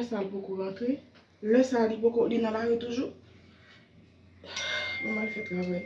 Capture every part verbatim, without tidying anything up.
Sa l poko rantre. Lè sa a, li poko, li nan lari toujou. Mwen al fè travay.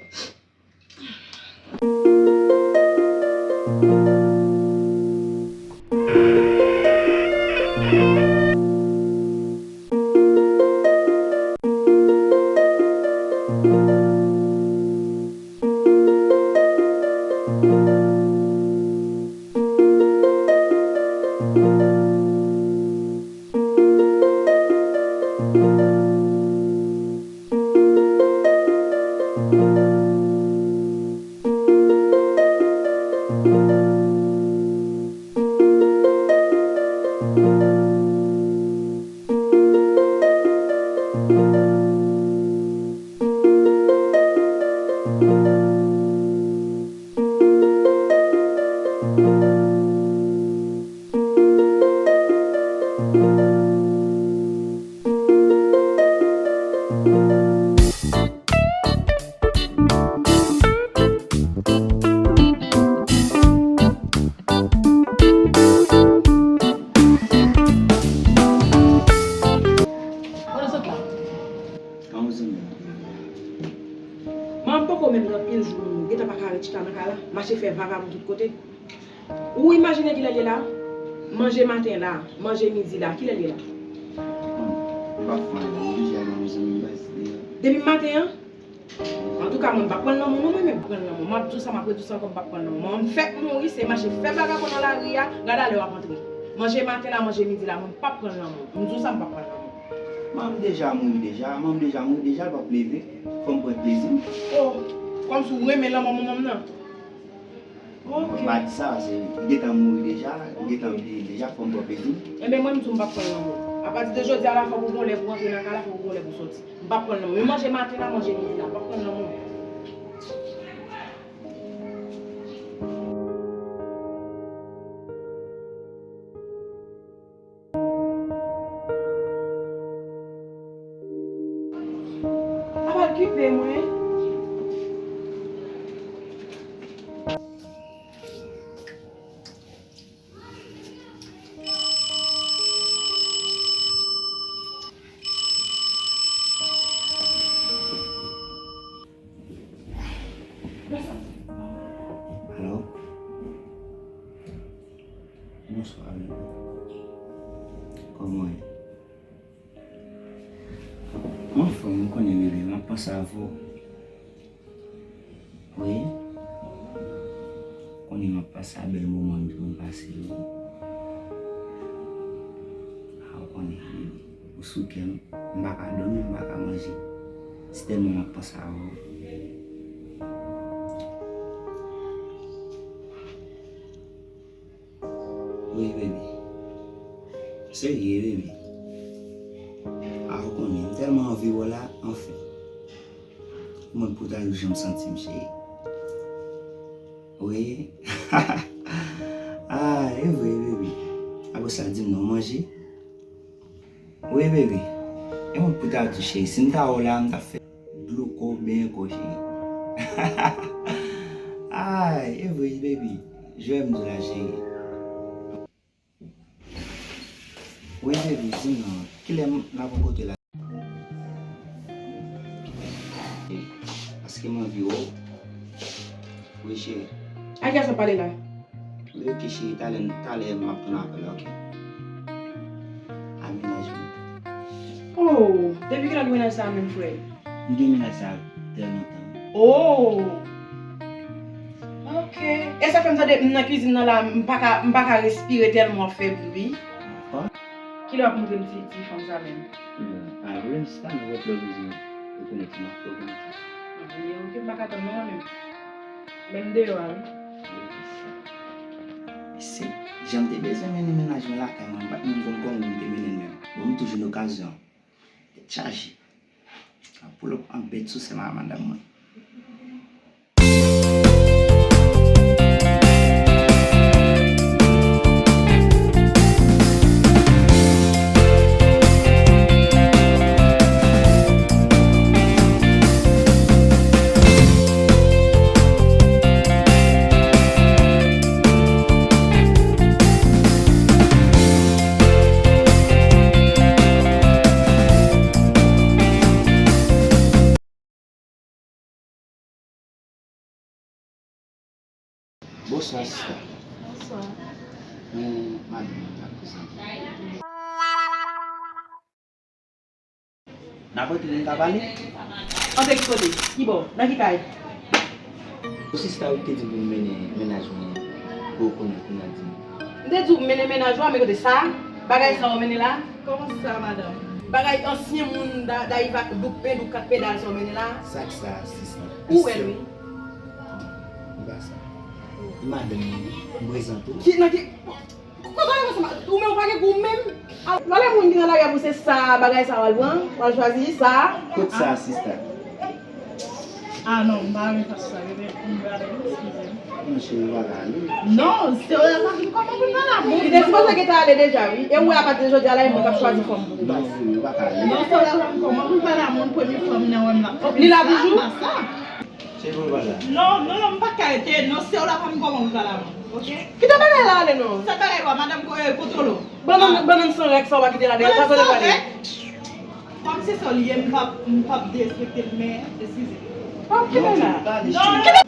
Kote w sot la? An, zanmi m. Manman m poko menm gen anpil jou, nou gentan pa ka ret chita nan kay la, mache fè vagabon tout kote. Ou imajine kilè l ye la? Manje maten la, manje midi la, kilè l ye la? Mwen, m pa fè anyen, m oblije al nan zanmi m baz deja. Depi maten an? Antouka, mwen, m p ap pran l nan men w non, mwen menm. Pran l nan men w. M ap di w sa, m ap redi w sa ankò, m p ap pran l nan men w. Mwen, m fèk mouri, se mache fè vagabon nan lari a, gade a lè w ap antre. Manje maten la, manje midi la, mwen, m p ap pran l nan men w. M di w sa, m p ap pran l nan men w. Manman m deja mouri deja, manman m deja mouri deja, l p ap leve. Fò m pran plezi m. Oh, kòmsi w renmen lanmò manman m nan. Ok. M pa di sa, paske li gentan mouri deja, li gentan bliye deja, fò m pran plezi m. Enben, mwen, m di w m p ap pran l nan men w. Apati de jodi a la, fòk ou gon lè pou w antre nan kay la, fòk ou gon lè pou w soti. M p ap pran l nan men w. Manje maten la, manje midi la, m p ap pran l nan men w. Apa l kipe mwen? Alo? Bonswa, bebe. Kòman w ye? Mwen anfòm, ou konnen, bebe, m ap panse avè w. Wi. Konnen m ap panse a bèl moman m te konn pase yo. A, ou konnen, bebe. Ou sou kè m, m pa ka dòmi, m pa ka manje. Se tèlman m ap panse avè w. Wi, bebe. Serye, bebe. A, ou konnen, m tèlman anvi wè w la, anfen. Ou mande pou ta di w jan m santi m, cheri. Wi. A, e vre, bebe. Apre sa, di m non, w manje? Wi, bebe. E mwen pou ta di w, cheri, si m ta wè w la, m t ap fè dlo kò w benyen kò w, cheri. Ay, e vre, bebe. Jwè m di w la, cheri. Wi, bebe, di m non. Kilè n ap rankontre la? Paske m anvi wè w. Wi, cheri. A kiyès w ap pale la? Wi, oke, cheri, talè, talè m ap tounen apèl la, oke? A mennaj mwen. Oh, depi kilè w gen mennaj sa a menm, frè? M gen mennaj sa a trè lontan. Oh! Oke. E sa fè m tande m nan kizin nan la, m pa ka, m pa ka respire tèlman w ap fè bri. Kilè w ap montre m ti, ti fanm sa menm? Hmm, pa pwoblèm, sista, nenpòt lè w bezwen rekonèt m, m ap fè w konnen sa. Ebyen, oke, m pa ka tann non, mwen menm. Men m deyò a, wi. Se jan m te bezwen mennen mennaj mwen lakay mwen, m pa t menm konn kòman pou m te mennen l menm. Bon, m tou jwenn okazyon. Tèt chaje. Ap pull up an bèt sou sè madanm mwen. Bonswa, sista. Bonswa. Men madanm nan la prezante. N ap antre, n ka pale? Antre ki kote? Ki bò? Nan ki kay? O sista, ou te di pou m mennen mennaj mwen, pou w konnen, kounye a di m. M te di w mennen mennaj ou a, men kote sa? Bagay sa w mennen la? Kòman sa, madanm? Bagay ansyen moun da, dayiva, douk pen, douk kat pedal sa w mennen la? Sa k sa, sista? Ou wè l, wi. M pa sa. Madanm, m prezante w. Ki, nan ki, Kote w ale konsa? Ou menm ou pa gen gou menm? Valè moun ki nan lari a pou se sa, bagay sa w al pran, w al chwazi sa. Kot sa, sista? Ah non, m pa renmen fas sa, bebe, m prale, eskize m. Non, cheri, ou pa ka ale. Non, se w la pa vin kòman pou l pale a moun. Li te sipoze gentan ale deja, wi. E ou wè apati de jodi a la, e mwen k ap chwazi fanm pou ou. Non, cheri, ou pa ka ale. Non, se w la pa vin kòman pou l pale a moun, premye fwa m nan wè m la. Li la toujou? Sa, sa. Cheri, pou l pale a. Non, non, non, m pa ka rete. Non, se w la pa m kòman pou l pale a moun. Ok? Kite bagay la ale non. Sa bagay wa, madanm ko-, eh, kontwole w. Bannann, bannann san rèk sa w pa kite l ale. Bannann san rèk. Kòm se sa w li ye, m p ap, m p ap derespekte l, men, eskize. Pa kite l la. Non.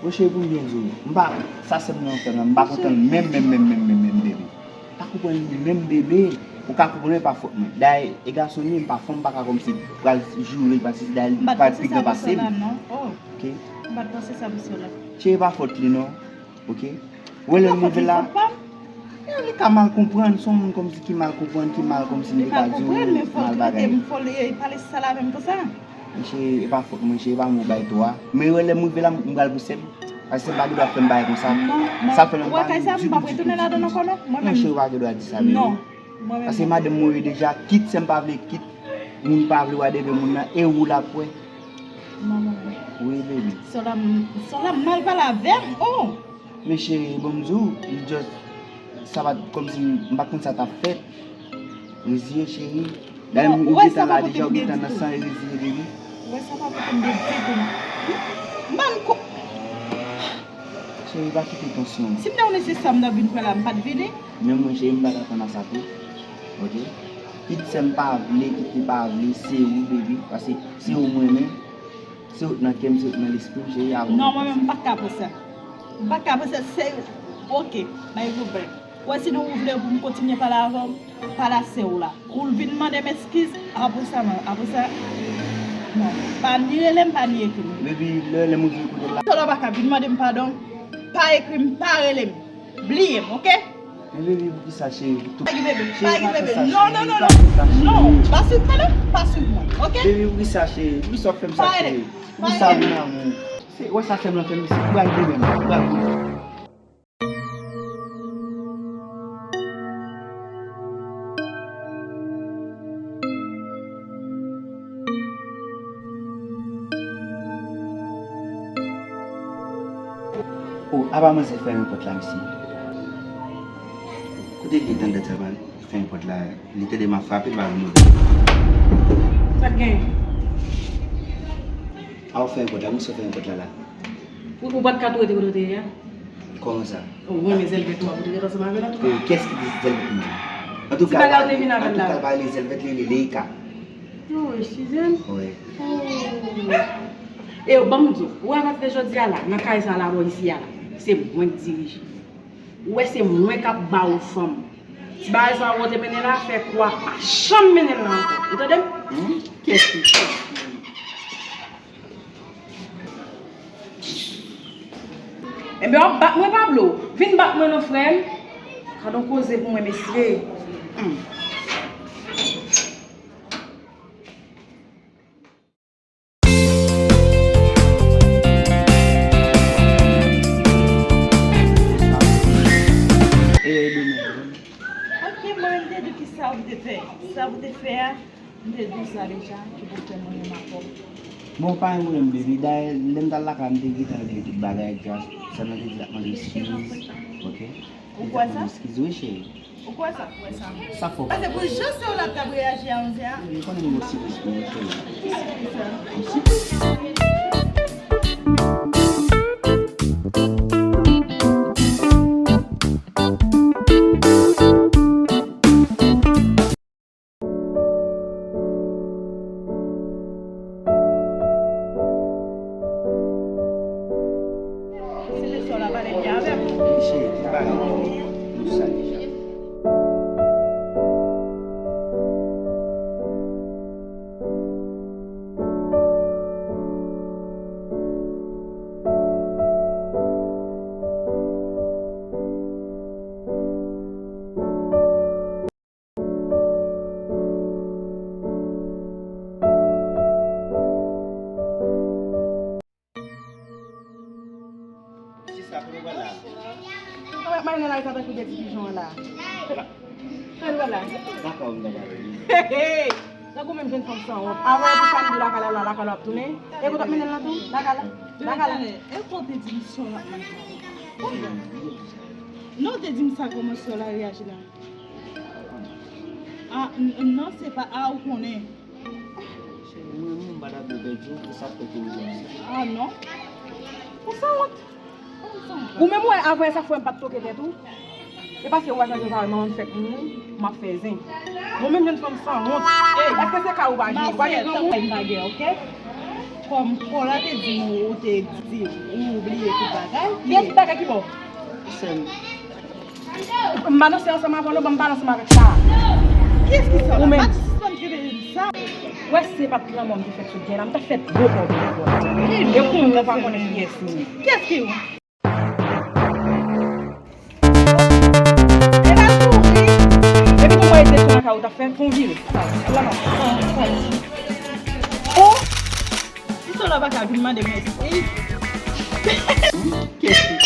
Bon, cheri, pou m byen di w, m pa, sa sè m nan fè m nan, m pa kontan l menm, menm, menm, menm, menm, menm, bebe. Pa konprann li menm, bebe. Ou ka konprann, pa fòt mwen. Dayè, e gason li ye, m pa fanm, m pa ka kòmsi pral joure l, pase dayè li pa pi gran pase m. Ok? M pa t panse sa pou sè w la. Cheri, pa fòt li non. Ok? Wè lè m rive la. Li ka mal konprann, se yon moun kòmsi ki mal konprann, ki mal kòmsi m te ka di w mal bagay. Li pa konprann, men fò l trete m, fò l pale sal avè m konsa. Monchè, e pa fòt mwen, cheri, e pa mwen ou bay tò a. Men wè lè m rive la, m pral pou sè m. Paske sè m pa gen dwa fè m bagay konsa. Sa fè lè m pa di w di sa. Non, cheri, ou pa gen dwa di sa, bebe. Non, mwen menm. Paske madanm mwen ye deja, kit sè m pa vle, kit moun pa vle, whatever moun nan, e ou l ap wè. Non, mwen menm. Wi, bebe. Sè w la, sè w la mal pale avè m, oh! Men cheri, bon m di w, li just, sa pa t kòmsi m pa t konn sa t ap fèt. Reziye, cheri. Dayè, ou gentan la deja, ou gentan nan san e reziye, baby. Ou wè sa pa pote m de ditou. M pa n ko- Cheri, pa kite tansyon. Si m te konnen se sa m t ap vin fè la, m pa t vini. Men mwen, cheri, m pa t atann a sa tou. Ok? Kit sè m pa vle, kit li pa vle, se ou, baby. Paske se ou m renmen. Se ou k nan kè m, se ou k nan lespri m, cheri, avan. Non, mwen menm, m pa t ka pran sa. M pa t ka pran sa, se, ok, bay Robert. Wè, sinon ou vle pou m kontinye pale avè w, pale a sè w la. Ou vin mande m eskiz, apre sa, mwen, apre sa, non. Pa ni rele m, pa ni ekri m. Baby, lè, lè m rive kote l la. Sè w la pa ka vin mande m padon, pa ekri m, pa rele m. Bliye m, ok? Men baby, poukisa cheri? Pa gen bebe, pa gen bebe. Non, non, non, non. Non, pa swiv mwen non, pa swiv mwen, ok? Baby, poukisa cheri? Poukisa w ap fè m sa cheri? Poukisa mon amour? Se, wè sa sè m nan fè m, se pral vre menm, pral vre. Oh, apa manzè fèmen pòt la, mesye? Kote l ye tande sa, man? Fèmen pòt la, li tande m ap frape, li pa vin ouvè. Sa k genyen? A, ou fèmen pòt la, misye fèmen pòt la la. Ou, ou pa t ka tou rete kote w te ye a? Kòman sa? Ou renmen Zèlvèt, ou ap rete ansanm avè l, antouka. Eh, kiyès ki di Zèlvèt renmen? Antouka, antouka, l pa rele Zèlvèt, li rele Leika. Non, eskize m. Wi. Oh. E ban m di w, ou wè apati de jodi a la, nan kay sa la, bò isi a la, se mwen k dirije. Ou wè se mwen k ap ba ou fanm. Ti bagay sa ou te mennen la, fè kou a pa janm mennen l la ankò. Ou tande m? Hmm? Kiyès ki? Enben, w ap bat mwen, Pablo. Vin bat mwen non, frè m. Gad on koze pou mwen, mesye. Hmm. Ok, mwen, m te di w ki sa ou te fè. Sa ou te fè a, m te di w sa deja, ki pou fè mwen renmen avè w. Bon, pa gen pwoblèm, baby. Dayè, lè m t al lakay, m te gentan regle tout bagay, just sèlman te di l ap mande eskiz. Ok? Ou kwè sa? Eskize wi, cheri. Ou kwè sa? Ou kwè sa? Sa fò. Pase pou jan sè w la t ap reyaji a, on dirait. Ou konnen m gon sipris pou ou, cheri. Ki sipris sa? Yon sipris. Se lè sè w la pale byen avè m. Mwen, mwen nan lari sa tankou de ti pijon an la. Fè l wè la. Dakò, m dakò. Hey, hey. Tankou menm jèn fanm sanwont. Avan pou sa m di lakay la, lakay la ap tounen. E kote w ap mennen l la tou? Lakay la. Lakay la. E kote di m sou la. Non, te di m sa, kòman sè w la reyaji la? Ah, n- non, se pa, ah, ou konnen. Cheri, mwen menm m pa ta vle pèdi w pou sa k fèt ou menm. Ah, non. Ou sanwont. Ou menm, ou wè, avan sa k fè m pa t toke tèt ou. E paske ou pa janm vin pale, manman m fèk mouri, m ap fè zen. Mwen menm, jèn fanm sanwont. Èske se ka ou pa gen? Ou pa gen granmoun? M pa gen, oke? Kòm kò la te di m ou te di, ou bliye tout bagay. Kiyès bagay ki bon? Sè m. M pa danse ansanm avè w non, ban m pale ansanm avèk sa. Kiyès ki sa? Ou menm. Pa sispann kenbe sa. Wè, si se pa t lanmò m te fèt sou tè la, m ta fèt gwo kò pou ou. E pou mwen pa konnen kiyès ou ye. Kiyès ki ou? E pa kouri. Epi pou mwen ede sou lakay ou ta fè, pou vire. Ala non. Ou? Pistola pa ka vin mande m eskiz. Kiyès ki?